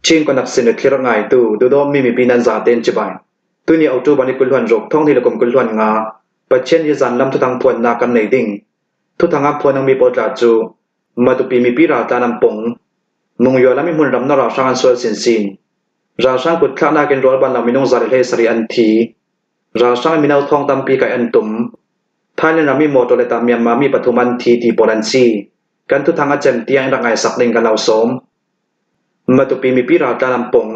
Chin konak sin le thlir ngaitu duhdawmi mipi nan zaten cibai. Tuni October ni 20 ruk thong ni le kum 25 Pathian hi zan lam thuthang phuannak kan nei ding. Thuthang ah phuan mi pawl tla cu Matupi mipi raltlan an pong. Mungyo lam i hmunram na ralhrang an sual sinsin. Ralhrang kut thlaknak in rualban lo minung 117 an thi. Ralhrang mino thong tampi kai an tum. Thailand ram i motor le ta Myanmar mi pathum an thi ti pawl an si. Kan thuthang a cem tiang in rak ngai sak ding kan lo sawm. Matupi mipi raltlan an pong.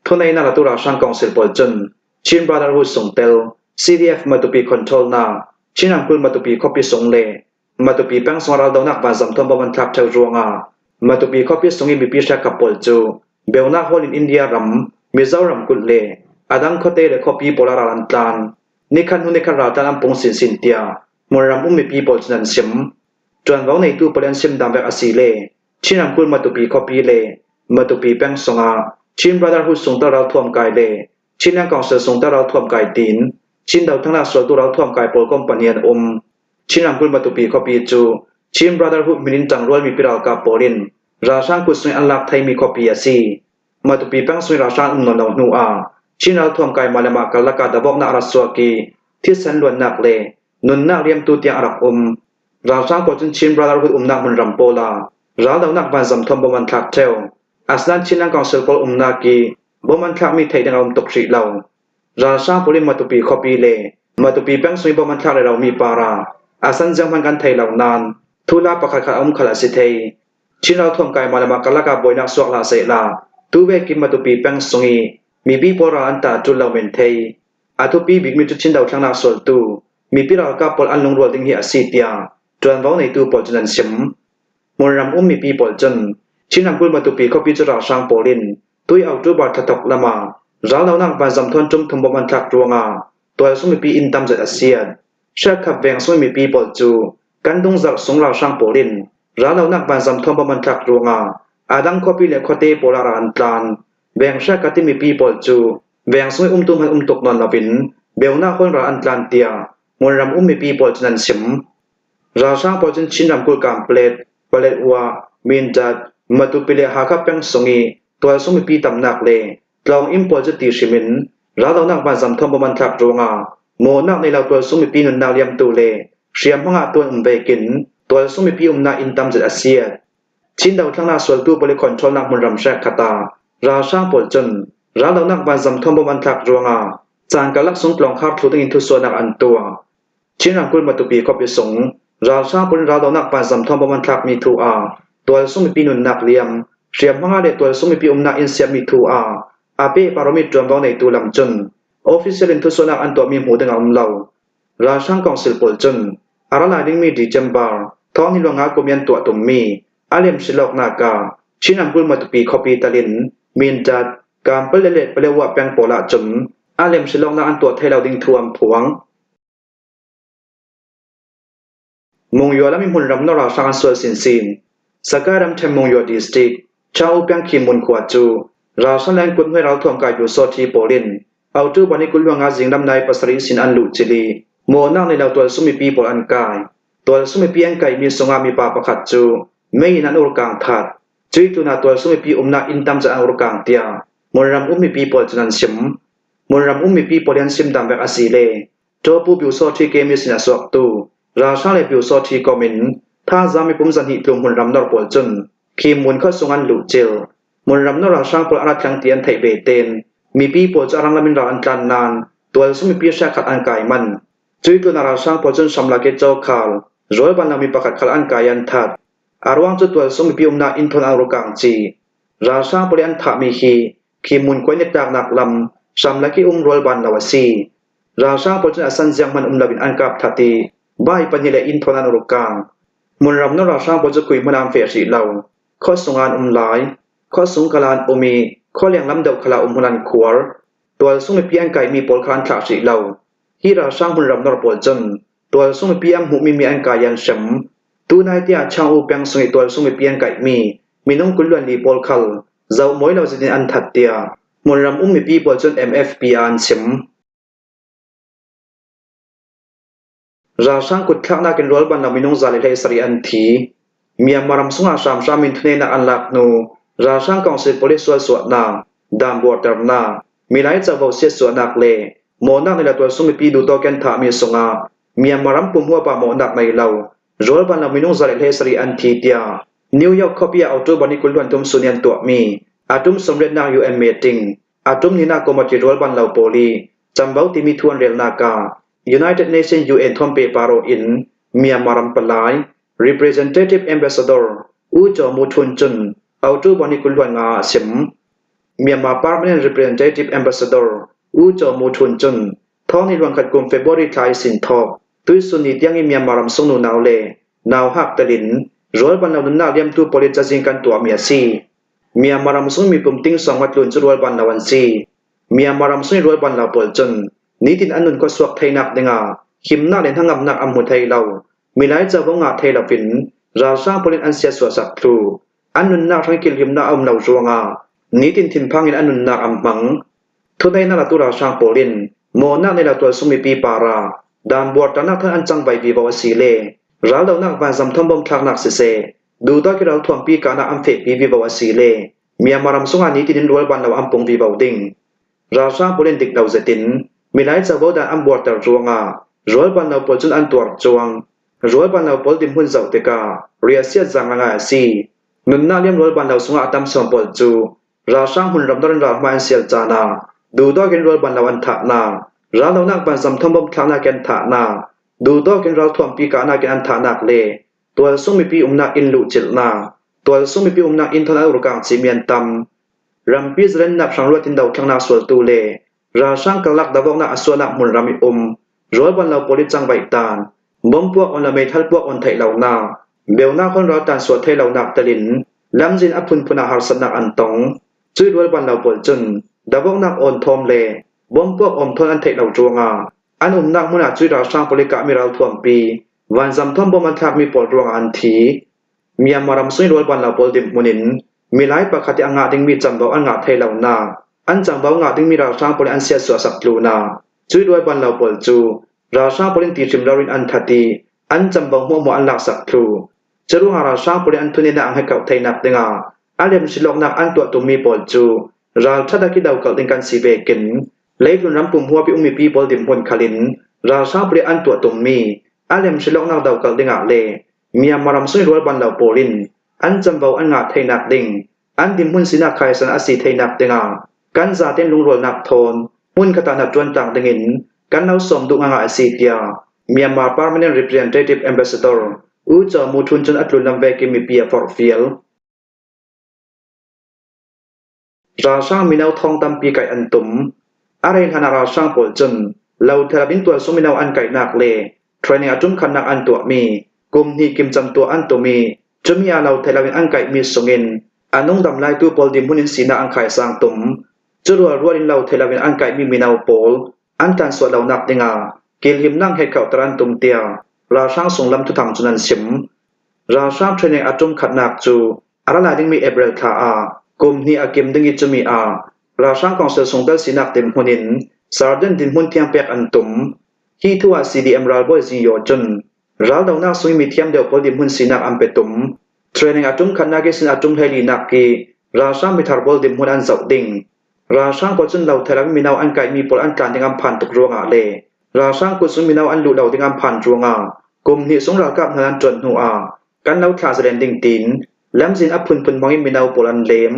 Thuneinak latu ralhrang council pawl cun Chin Brotherhood sungtel, CDF Matupi control na, Chin ramkulh Matupi khuapi sung le Matupi peng sung raldonak vanzam thawng bom an thlak theo ruangah Matupi khuapi sung i mipi hriatkap pawl cu Beunak Hall in India ram, Mizoram kulh le adang khuate le khuapi pawl ah ral an tlan. Nikhat hnu nikhat raltlan an pung sinsin tiah hmunram um mipi pawl cun an sim. Ṭuanvo neitu pawl an sim dang vek a si le Chin ramkulh Matupi khuapi le Matupi peng sungah Chin Brotherhood sungter ralthuam kai le Chinland Council sungter ralthuam kai tiin Chin dothangnak sualtu ralthuam kai pawl company an um. Chin ramkulh Matupi khuapi cu Chin Brotherhood min in ṭangrual mipi ralkap pawl in ralhrang kutsung an lak thaimi khuapi a si. Matupi peng sung ralhrang um nawn lo hnu ah Chin ralthuam kai mah le mah karlak ah dawhawknak a rak chuak i thisen luannak le nunnak liamtu tiang a rak um. Ralhrang pawl cun Chin Brotherhood umnak hmunram pawl ah raldohnak vanzam thawng bom an thlak theo. Asinain Chinland Council pawl umnak i bom an thlakmi theih ding a um tuk hrih lo. Ralhrang pawl in Matupi khuapi le Matupi peng sung i bom an thlak le lomi par ah asan ziang hmanh kan thei lo nain thula pakhat khat a um khal a si thei. Chin ralthuam kai mah le mah karlak ah buainak suak hlah sehla tu ve kim Matupi peng sung i mipi pawl ral an tah ṭul lo men thei. A thupi bikmi cu Chin dothlannak sualtu mipi ralkap pawl an lungrual ding hi a si tiah ṭuanvo neitu pawl cun an chim. Hmunram um mipi pawl cun Chin ramkulh Matupi khuapi cu ralhrang pawl in tui October thla thok lam ah raldohnak vanzam thawn ṭum thum bom an thlak ruangah tualsung mipi inn tam zat a siat. Hrialkhap veng sung mipi pawl cu kan dungzarh sung ralhrang pawl in raldohnak vanzam thawn bom an thlak ruangah adang khuapi le khuate pawl ah ral an tlan. Veng hrialkhat i mipi pawl cu Veng sung i umtu hmanh um tuk nawn loin beunak hawl ral an tlan tiah hmunram um mipi pawl cun an chim. Ralhrang pawl cun Chin ramkulh Kamplet, Paletwa, Mindat, Matupi le Hakha peng sung i tualsung mipi tamnak le tlawng inn pawl cu ti hrim in raldohnak vanzam thawng bom an thlak ruangah mawhnak nei lo tualsung mipi nunnak liamtu le hriamhmang ah tuan um vekin tualsung mipi umnak inn tam zet a siat. Chin dothlannak sualtu pawl i controlnak hmunram hrek khat ah ralhrang pawl cun raldohnak vanzam thawng bom an thlak ruangah caan karlak sung tlawngkhar thlu dingin thusuahnak an tuah. Chin ramkulh Matupi khuapi sung ralhrang pawl in raldohnak vanzam thawng bom an thlakmi thu ah tualsung mipi nunnak liam, hriamhmang ah le tualsung mipi umnak inn siammi thu ah a pehparomi ṭuanvo neitu lam cun official in thusuahnak an tuahmi hmuh ding a um lo. Ralhrang council pawl cun a ra lai dingmi December thawng hi luangah kum i an tuah tummi a lemsilawknak ah Chin ramkulh Matupi khuapi talin Mindat, Kampale le Paletwa peng pawl ahcun a lemsilawknak an tuah thai lo ding thu an phuang. Mungyo lam i hmunram na ralhrang an sual sinsin. Sakai ramṭhen Mungyo district, Chaung peng Khimun khua cu ralhrang le an kuthnuai ralthuam kai Pyusawṭhi pawl in Autu ban i kulluang ah zinglam nai pasarih sin an luh cili. Mawnak nei lo tualsung mipi pawl an kai. Tualsung mipi an kaimi sungah mipa pakhat cu mei in an urkang that. Cui tun ah tualsung mipi umnak inn tam cu an urkang tiah Hmunram um mipi pawl cun an chim. Hmunram um mipi pawl hi an sim dam vek a si le Ṭawpu Pyusawṭhi kemi sin a suaktu ralhrang le Pyusawṭhi kom in thazaang mipum zahnih tlung hmunram nor pawl cun khi hmun kha sung an luh cil. Hmunram nor ralhrang pawl an ra tlang ti an theih ve ten mipi pawl cu a rang lam in ral an tlan nain tualsung mipi hriakhat an kai manh. Cui tlun ah ralhrang pawl cun hramlak i cawkhal, rawl ban lomi pakhat khal an kai i an that. A ruang cu tualsung mipi umnak inn thawn an rukang chih. Ralhrang pawl i an thahmi hi khi hmunkhuai nitlaknak lam hramlak i um rawl ban lo a si. Ralhrang pawl cun a san ziang hmanh um loin an kap that i vai pahnih le inn thawn an ruk kang. Hmunram na ralhrang pawl cu kui hmanh an feh hrih lo. Khua sung ah an um lai. Khua sung kal ah an um i khualeng lam deuh khal ah um hmun an khuar. Tualsung mipi an kaimi pawl kha an thlah hrih lo. Hi ralhrang hmunram nor pawl cun tualsung mipi an hmuhmi mi an kai i an hrem. Tunai tiah Chang-U peng sung i tualsung mipi an kaihmi minung 24 pawl khal zoh mawi lo zit in an that tiah hmunram um mipi pawl cun MFP ah an chim. Ralhrang kutthlaknak in rualban lo minung 117 an thi. Myanmar ram sungah hramhram in thuneinak an lak hnu. Ralhrang Council Police sualsuahnak, danbuarternak, milai covo siatsuahnak le mawhnak nih latualsung mipi duhtawk an thahmi sungah Myanmar ram pumhua pa mawhnak nei lo rawlban lo minung 107 an thi tiah New York khuapi ah October ni 23 sun i an tuahmi atum sawmriatnak UN meeting atum ninak committee rawlban lo pawl i camvo timi thu an relnak ah United Nations UN thawmpe paro in Myanmar ram palai Representative Ambassador U Kyaw Mu Htun cun October ni 25 ah a chim. Myanmar Permanent Representative Ambassador U Kyaw Mu Htun cun thawng ni luankhat kum February thla i sin thawk tuisun ni tiang i Myanmar ram sungnu nau le nau hak telin rualban lo nunnak liamtu pawl i cazin kan tuahmi a si. Myanmar ram sung miphun ting sawng a tlun cu rualban lo an si. Myanmar ram sung i rualban lo pawl cun nitin an nun khuasuak theinak dingah himnak le hnangamnak an hmu thei lo. Milai covo ngah thei loin ralhrang pawl in an siasuah thlu. An nunnak hrang kilhimnak a um lo ruangah nitin thinphang in an nunnak an hmang. Thuneinak latu ralhrang pawl in mawnak nih latualsung mipi para danbuarternak than an cang vai vivo a si le raldohnak vanzam thawmbom thlaknak siseh duhdawt ki ralthuampi kahnak an fehpi vivo a si le Myanmar ram sungah nitin in rualban lo an pung vivo ding. Ralhrang pawl in dik lo zetin milai covo dan an buarter ruangah rualban lo pawl cun an tuar cuang. Rualban lo pawl dimhmun zoh tikah riahsiat zaang ngai a si. Nunnak liam rualban lo sungah a tam sawm pawl cu ralhrang hmunram dorin ralhma an sial caan ah duhdawk in rualban lo an thahnak, raldohnak vanzam thawmbom thlaknak in an thahnak, duhdawk in ralthuampi kahnak in an thahnak le tualsung mipi umnak inn luhcilhnak, tualsung mipi umnak inn thon an urkang cihmi an tam. Rampi zalennak hrangruat in dothlannak sualtu le ralhrang karlak davoknak a sualnak hmunram i um rualban lo pawl i cangvaih tan, bomb puak on le meithal puak on theih lonak, beunak hon raltan sual theih lonak telin lamzin a phunphun ah harsatnak an tong. Cui rualban lo pawl cun davoknak awn thawm le bomb puak awm thawn an theih lo ruangah an umnak hmun ah cui ralhrang pawl i kahmi ralthuampi vanzam thawm bom an thlakmi pawl ruangah an thi. Myanmar ram sui rualban lo pawl dirhmun in milai pakhat i a ngah dingmi camvo an ngah thai lonak, an camvo ngah dingmi ralhrang pawl an siasuah sak tlunak, cui rualban lo pawl cu ralhrang pawl in ti hrim lo in an that i an camvo hmuahhmuah an laksak thlu. Curuangah ralhrang pawl i an thun in a hngekauh theinak dingah a lemsilawknak an tuah tummi pawl cu ralṭhat ah kido kalh ding kan si vekin leitlun ram pumhuapi ummi pi pawl dirhmun khal in ralhrang pawl i an tuah tummi a lemsilawknak do kalh dingah le Myanmar ram sui rualban lo pawl in an camvo an ngah theinak ding an dirhmun sinak khaisan a si theinak dingah kan zaten lungrualnak thawn hmunkhat ah ṭuan tlak dingin kan lo sawm duh ngang a si tiah Myanmar Permanent Representative Ambassador U Kyaw Mu Htun cun a tlunlam vek i mipi a forhfial. Ralhrang mino thong tampi kaih an tum. A rei hlan ah ralhrang pawl cun lothel in tualsung mino an kaihnak le training a ṭumkhatnak an tuahmi kum hnih kimcam tuah an tum i cumi ah lothel in an kaihmi sungin a nungdam laitu pawl dirhmun in sinak an khaisang tum. Cu rualrual in lothel in an kaihmi mino pawl an tlansuah lonak dingah kilhimnak hekkhauhter an tum tiah ralhrang sunglam thuthang cun an chim. Ralhrang training a ṭumkhatnak cu A ra lai dingmi April thla ah kum hnih a kim ding i cumi ah ralhrang council chungtel sinak dirhmun in Sergeant dinhmun thiang pek an tum. Hi thu ah CDM ralbawi Zing Yaw cun raldohnak sung i mi thiam deuh pawl dirhmun sinak an pe tum. Training a tum khatnak i sin a tum hleilinak i ralhrang mithar pawl dirhmun an zoh ding. Ralhrang pawl cun lothel in mino an kaihmi pawl an tlan ding an phan tuk ruangah le ralhrang kut sung mino an luh lo ding an phan ruangah kum hnih sung ralkap hna an ṭuan hnu ah Kan lothla zalen ding tiin lamzin a phunphun hmang in mino pawl an lem.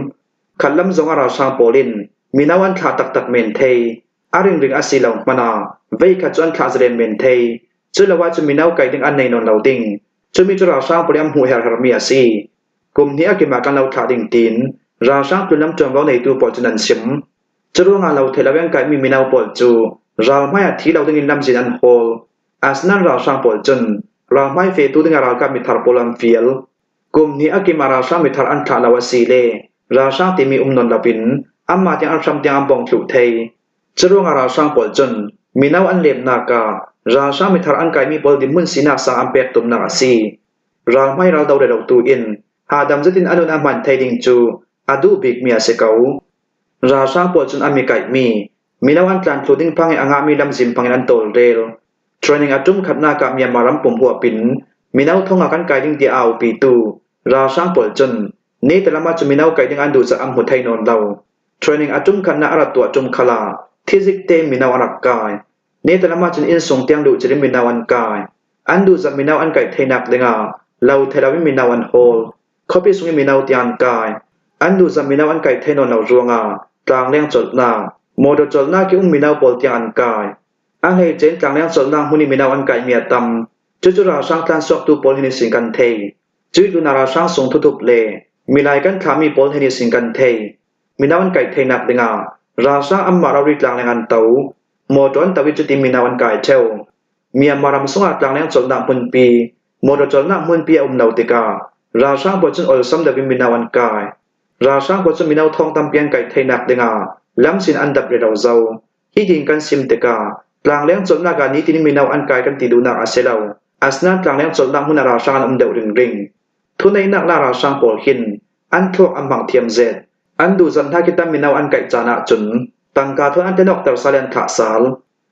Khat lam zong a ralhrang pawl in mino an thlah taktak men thei. A ringring a si lo hmanh ah veikhat cu an thlah zalen men thei. Cu lo ahcun mino kai ding an nei nawn lo ding. Cumi cu ralhrang pawl i an hmuh herhermi a si. Kum hnih a kim ah kan lo thlah ding tiin ralhrang tlunlam ṭuanvo neitu pawl cun an chim. Curuangah lothei lo in an kaimi mino pawl cu ral hmai ah thi lo ding in lamzin an hawl. Asinain ralhrang pawl cun ralhmai fetu dingah ralkap mithar pawl an fial. Kum hnih a kim ah ralhrang mithar an thlah lo a si le ralhrang timi um nawn loin anmah tiang an hram tiang an bongh thluh thei. Curuangah ralhrang pawl cun mino an lemnak ah ralhrang mithar an kaimi pawl dirhmun sinak sang an pek tumnak a si. Ralhmai raldo le tu in hahdam zetin a nun a hman thei ding cu a duh bikmi a si ko. Ralhrang pawl cun an mi kaihmi Mino an tlanthlu ding phang i a ngahmi lamzin phang in an tawlrel. Training a ṭum khatnak ah Myanmar ram pum huap in mino thong ah kan kai ding tiah a aupitu ralhrang pawl cun Netalam ah cu mino kai ding an duh caah an hmu thai nawn lo. Training a ṭum khatnak a rat tuah ṭum khal ah thizik tein mino an rak kai. Netalam ah cun innsung tiang luh cil in mino an kai. An duh zat mino an kai theinak dingah lo thei loin mino an hawl. Khuapi sung i mino tiang an kai. An duh zat mino an kai thei nawn lo ruangah tlangleng colhnak, motor colhnak i um mino pawl tiang an kai. A hleice in tlangleng colhnak hmun i mino an kaimi a tam. Cucu ralhrang tlansuaktu pawl hin sin kan thei. Cui tuna ralhrang sung thuthup le milai kan thlahmi pawl hin sin kan thei. Mino an kai theinak dingah ralhrang anmah rori tlangleng an to. Motor an to i cuti mino an kai ṭheo. Myanmar ram sungah tlangleng colhnak hmunpi, motor colhnak hmunpi a um lo tikah ralhrang pawl cun olsam deuh in mino an kai. Ralhrang pawl cu mino thong tampi an kai theinak dingah lamsin an dap rero zo. Hitin kan sim tikah tlangleng colhnak ah nitin mino an kai kan ti duhnak a si lo. Asinain tlangleng colhnak hmun ah ralhrang an um deuh ringring. Thuneihnak la ralhrang pawl hin an thluak an hmang thiam zet. An duhzat hna khi tam mino an kaih caan ahcun tangka thon an tenokter sal i an thlah sal.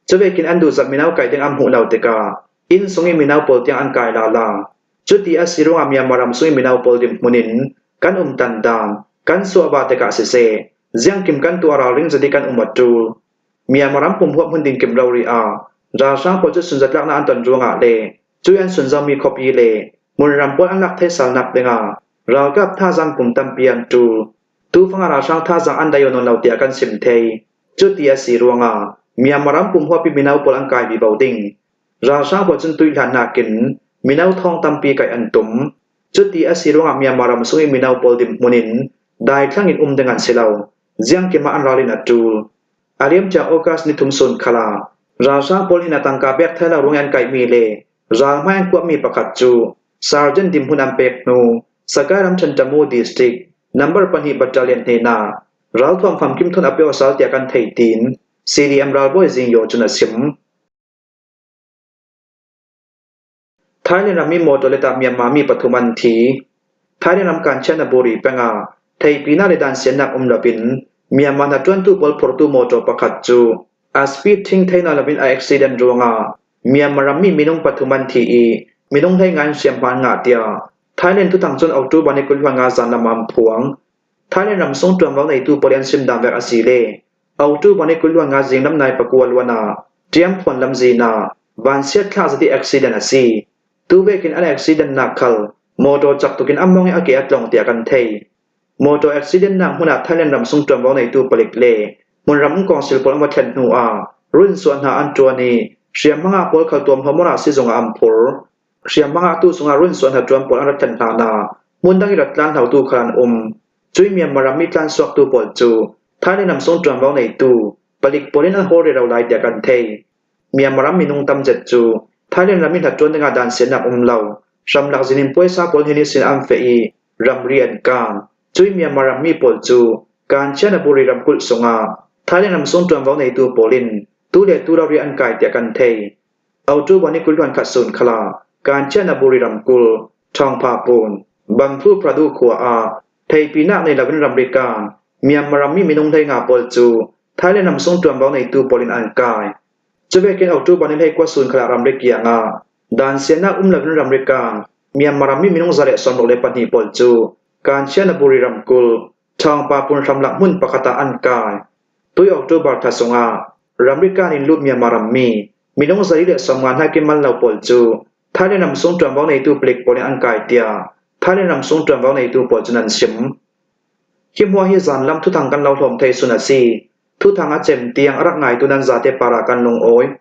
Cuvekin an duhzat mino kai ding an hmuh lo tikah inn sung i mino pawl tiang an kai lala. Cuti a si ruangah Myanmar ram sung i mino pawl dirhmun in kan umtan dan, kan suahva tikah siseh, ziangkim kan tuah ralring zat i kan um a ṭul. Myanmar ram pum huap hmun dingkim rori ah ralhrang pawl cu sunzatlaknak an ton ruangah le cuai an sunzomi khuapi le hmunram pawl an lak theisalnak dingah ralkap thazaang kum tampi an ṭul. Tufang ah ralhrang thazaang an dai nawn lo tiah kan chim thei. Cuti a si ruangah Myanmar ram pum huap i mino pawl an kai vivo ding. Ralhrang pawl cun tuihlan nakin mino thong tampi kai an tum. Cuti a si ruangah Myanmar ram sung i mino pawl dirhmun in daithlang in um ding an si lo. Ziangkim ah an ral in a ṭul. A liamcia August nithum sun khal ah ralhrang pawl hin a tangka pek thai lo ruang i an kaihmi le ralhmai an kuahmi pakhat cu Sergeant dirhmun an pek hnu Sagaing ramṭhen Tamu District Number pahnih Battalion hnenah ralthuam famkim thun a peo sal tiah kan theih tiin CDM ralbawi Zing Yaw cun a chim. Thailand ram i motor let ah Myanmar mi pathum an thi. Thailand ram Kanchanaburi peng ah theipinak le dansiannak um loin Myanmar hnaṭuantu pawl phortu motor pakhat cu a speed thing thei na loin a accident ruangah Myanmar rammi minung pathum an thi i minung 15 in hriamhma an ngah tiah Thailand tuthang cun October ni 25 zanlam ah an phuang. Thailand ram sung ṭuanvo neitu pawl an sim dan vek a si le October ni 25 zinglam nai pakua luan ah Ṭiangphuan lamzin ah vanchiat thlah zat i accident a si. Tuvek in an accident nak khal motor cak tuk in a mawng i a ke a tlong tiah kan theih. Motor accident nak hmun ah Thailand ram sung ṭuanvo neitu palik le hmunram um kongsil pawl an va thlen hnu ah runsuah hna an ṭuan i hriamhmang ah pawl khal tuamhlawm ah sizung ah an phur. Hriamhmang ah tu sungah runsuah hna ṭuan pawl an rat thlen hna na hmundang i rat tlan hlotu khal an um. Cui Myanmar ram i tlansuaktu pawl cu Thailand ram sung ṭuanvo neitu palik pawl in an hawl rero lai tiah kan theih. Myanmar ram minung tamzet cu Thailand ram i hnaṭuan dingah dansiannak um lo, hramlak zin in puaisa pawl hin sin an feh i ramri an kaan. Cui Myanmar rammi pawl cu Kanchanaburi ramkulh sungah Thailand ram sung ṭuanvo neitu pawl in tu le tu rori an kai tiah kan theih. October ni 21 khat sun khala Kanchanaburi ramkulh Ṭhawngpha Pun, Bangphu Pradu khua ah Theipinak nei loin ramri kaan Myanmar rammi minung 15 pawl cu Thailand ram sung ṭuanvo neitu pawl in an kai. Cuvekin October ni 21 sun khala ramri kiang ah dansiannak um loin ramri kaan Myanmar rammi minung 162 pawl cu Kanchanaburi ramkulh Ṭhawngpa pun hramlak hmun pakhat ah an kai. Tui October thla sungah ramri kaan in lut Myanmar rammi minung 150 hna kimal lo pawl cu Thailand ram sung ṭuanvo neitu palik pawl in an kai tiah Thailand ram sung ṭuanvo neitu pawl cun an chim. Hi hmuah hi zanlam thuthang kan lo hlawm thei sun a si. Thuthang a cem tiang a rak ngaitu nan zate par ah kan lungawi.